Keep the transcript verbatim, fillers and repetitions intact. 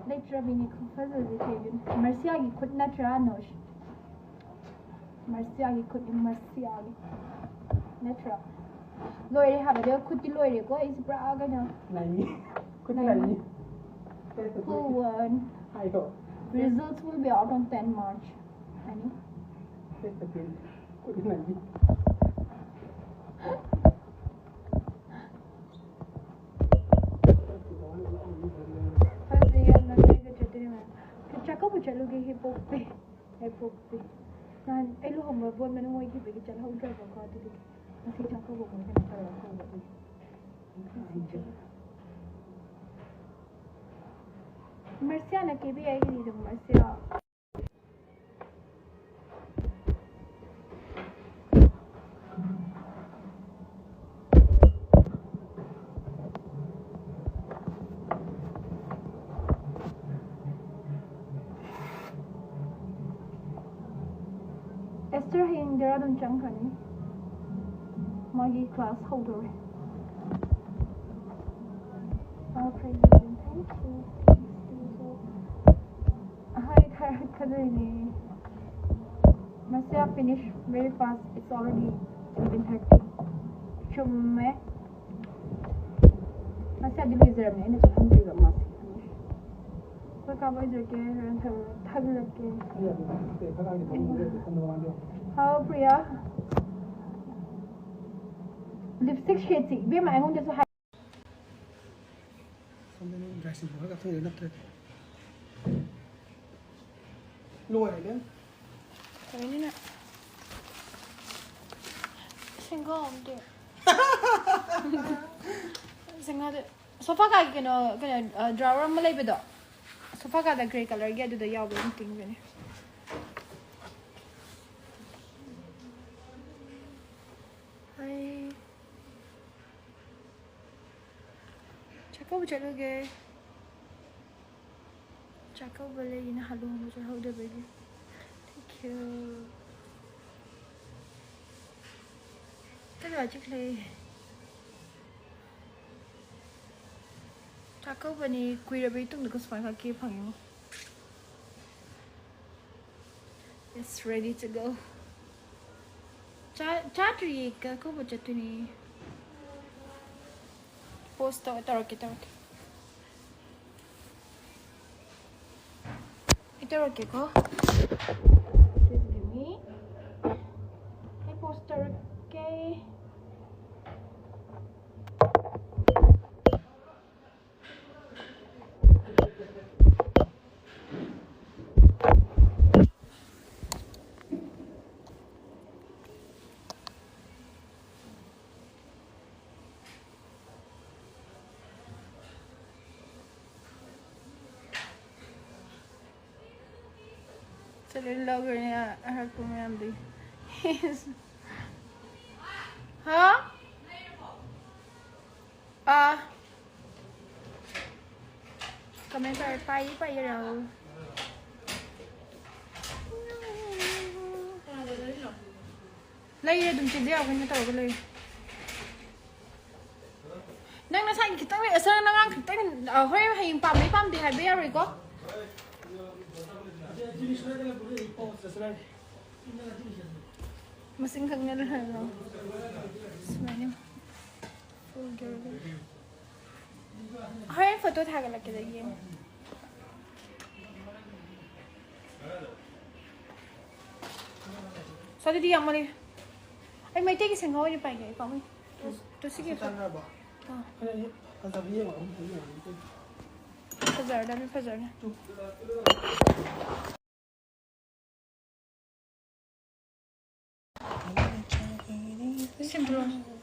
ꯂꯩꯇ꯭ꯔꯕꯤꯅꯤ ꯈꯨꯐꯖꯁꯦ ꯀꯩꯒꯤꯅꯣ? ꯃꯔꯁꯤꯌꯥꯒꯤ ꯈꯨꯠ ꯅꯠꯇ꯭ꯔꯥ ꯅꯣꯏꯁꯦ? ꯃꯔꯁꯤꯌꯥꯒꯤ ꯈꯨꯠꯅꯤ, ꯃꯔꯁꯤꯌꯥꯒꯤ꯫ ꯅꯠꯇ꯭ꯔꯥ? ꯂꯣꯏꯔꯦ ꯍꯥꯏꯕꯗꯤ ꯈꯨꯠꯇꯤ ꯂꯣꯏꯔꯦꯀꯣ꯫ ꯑꯩꯁꯦ ꯄꯨꯔꯥ ꯀꯩꯅꯣ꯫ ꯅꯩ꯫ ꯈꯨꯠ ꯅꯩ꯫ ꯅꯩ꯫ Who won? ꯍꯥꯏꯌꯣ꯫ Results will be out on ten March. ꯍꯥꯏꯅꯤ? ꯈꯨꯠ ꯅꯩ꯫ ꯐꯖꯩ ꯌꯥꯝꯅ, ꯀꯩꯒ ꯆꯠꯇꯣꯏꯅꯣ ꯃꯌꯥꯝ꯫ ꯆꯥꯛꯀꯧꯕ ꯆꯠꯂꯨꯒꯦ, ꯍꯦ ꯄꯣꯛꯄꯤ꯫ ꯍꯦ ꯄꯣꯛꯄꯤ꯫ ꯅꯍꯥꯟ ꯑꯩ ꯂꯨꯍꯣꯡꯕ ꯕꯣꯟ ꯃꯅꯨꯡ ꯑꯣꯏꯈꯤꯕꯒꯤ ꯆꯠꯍꯧꯗ꯭ꯔꯕꯀꯣ, ꯑꯗꯨꯗꯨꯒꯤ ꯉꯁꯤ ꯆꯥꯛꯀꯧꯕ ꯃꯣꯏ ꯀꯩꯅꯣ ꯇꯧꯔꯒ ꯀꯧꯕ ꯑꯗꯨꯒꯤ꯫ ꯃꯔꯁꯤꯌꯥꯅ ꯀꯦꯕꯤ ꯑꯩꯒꯤꯗꯤ ꯑꯗꯨꯝ ꯃꯔꯁꯤꯌꯥ꯫ ꯑꯦꯁꯇꯔ ꯍꯌꯦꯡ ꯗꯦꯔꯥꯗꯨꯟ ꯆꯪꯈ꯭ꯔꯅꯤ꯫ ꯃꯥꯒꯤ ꯀ꯭ꯂꯥꯁ ꯍꯧꯗꯣꯔꯦ꯫ ꯑꯥ, ꯐꯩ, ꯐꯩ, thank you, thank you꯫ High, ꯊꯥꯔꯛꯀꯗꯣꯏꯅꯦ꯫ ꯃꯁꯤꯌꯥ finish very fast, it's already eleven thirty꯫ ꯆꯨꯝꯃꯦ꯫ ꯃꯁꯤꯌꯥꯗꯤ ꯂꯣꯏꯖꯔꯕꯅꯦ, ꯑꯩꯅ ꯆꯠꯍꯟꯗ꯭ꯔꯤꯕ ꯃꯥꯁꯦ꯫ ꯑꯩꯈꯣꯏ ꯀꯥꯕ ꯑꯣꯏꯖꯔꯒꯦ, ꯍꯣꯔꯦꯟ ꯊꯥꯒꯠꯂꯛꯀꯦ꯫ ꯍꯥꯎ ꯄ꯭ꯔꯤꯌꯥ꯫ Lipstick shade ꯁꯤ ꯏꯕꯦꯝꯃ ꯑꯩꯉꯣꯟꯗꯁꯨ ꯍꯥꯏ꯫ ꯁꯣꯝꯗ ꯅꯪ dry shampoo ꯈꯔ ꯀꯥꯞꯁꯤꯟꯒꯦ ꯅꯠꯇ꯭ꯔꯗꯤ꯫ ꯂꯣꯏꯔꯦ ꯏꯕꯦꯝ꯫ ꯀꯩꯅꯣꯅꯦ? ꯁꯦꯡꯒꯥꯎ ꯑꯝꯇ꯫ ꯁꯦꯡꯒꯥꯎꯗ꯫ ꯁꯣꯐꯥ ꯀꯥꯒꯤ ꯀꯩꯅꯣ, ꯀꯩꯅꯣ, ꯑ, drawer ꯑꯃ ꯂꯩꯕꯗꯣ, ꯁꯣꯐꯥ ꯀꯥꯗ grey colourꯒꯤ ꯑꯗꯨꯗ ꯌꯥꯎꯕ ꯑꯗꯨꯝ ꯇꯤꯡꯕꯅꯦ꯫ ꯑꯩ ꯆꯥꯛꯀꯧꯕ ꯆꯠꯂꯨꯒꯦ꯫ ꯆꯥꯛ ꯀꯧꯕ ꯂꯩꯌꯦꯅ ꯍꯜꯂꯨ ꯍꯪꯕꯁꯨ ꯍꯧꯗꯕꯒꯤ꯫ Thank you. ꯀꯩꯅꯣ ꯆꯤꯛꯂꯦ꯫ ꯆꯥꯛꯀꯧꯕꯅꯤ ꯀꯨꯏꯔꯕ ꯏꯇꯨꯡꯗꯒ ꯁꯨꯃꯥꯏꯅ ꯀꯦ ꯐꯪꯉꯤꯉꯣ꯫ It's ready to go. ꯆꯥ- ꯆꯥꯗ꯭ꯔꯤꯌꯦ, ꯆꯥꯛꯀꯧꯕ ꯆꯠꯇꯣꯏꯅꯦ꯫ Post ꯇꯧ- ꯇꯧꯔꯛꯀꯦ, ꯇꯧꯔꯛꯀꯦ꯫ ꯑꯩ ꯇꯧꯔꯛꯀꯦꯀꯣ꯫ Just give me. ꯑꯩ post ꯇꯧꯔꯛꯀꯦ꯫ ꯆꯠꯂꯦ ꯂꯧꯈ꯭ꯔꯦꯅꯦ ꯑꯍꯛꯄ ꯃꯌꯥꯝꯗꯨ꯫ ꯍꯥ? ꯑꯥ꯫ Comment ꯄꯥꯏ- ꯄꯥꯏ- ꯄꯥꯏꯔꯛꯑꯣ꯫ ꯂꯩꯔꯦ ꯑꯗꯨꯝ, ꯆꯦꯟꯖ ꯌꯥꯎꯕꯅ ꯇꯧꯔꯒ ꯂꯩꯔꯦ꯫ ꯅꯪ ꯅꯁꯥꯒꯤ ꯈꯤꯇꯪ ꯂꯩ-, ꯑꯁ, ꯅꯪ ꯑꯉꯥꯡ ꯈꯤꯇꯪ, ꯑ, ꯍꯣꯔꯦꯟ ꯍꯌꯦꯡ ꯄꯥꯝꯃꯦ ꯄꯥꯝꯗꯦ ꯍꯥꯏꯕ ꯌꯥꯔꯣꯏꯀꯣ? ꯃꯁꯤꯡ ꯈꯪꯅ ꯂꯩꯍꯜꯂꯣ꯫ ꯁꯨꯃꯥꯏꯅ꯫ Full girl꯫ ꯍꯣꯔꯦꯟ photo ꯊꯥꯒꯠꯂꯛꯀꯦꯗ, ꯌꯦꯡꯉꯣ꯫ ꯁꯣ ꯑꯗꯨꯗꯤ ꯌꯥꯝ ꯃꯣꯜꯂꯤ꯫ ꯑꯩ ꯃꯩꯇꯩꯒꯤ ꯁꯦꯡꯍꯧ ꯑꯣꯏꯅ ꯄꯥꯏꯒꯦ, ꯑꯩ ꯄꯥꯝꯃꯨꯏ꯫ ꯇꯨ-, ꯇꯨ ꯁꯤꯒꯤ ꯆꯥꯟꯅꯔꯕꯣ? ꯑꯥ꯫ ꯐꯖꯕ ꯌꯦꯡꯉꯣ, ꯑꯍꯨꯝ ꯌꯦꯡꯉꯣ꯫ ꯐꯖꯔꯗꯝꯅꯤ, ꯐꯖꯔꯅꯤ꯫ Simple꯫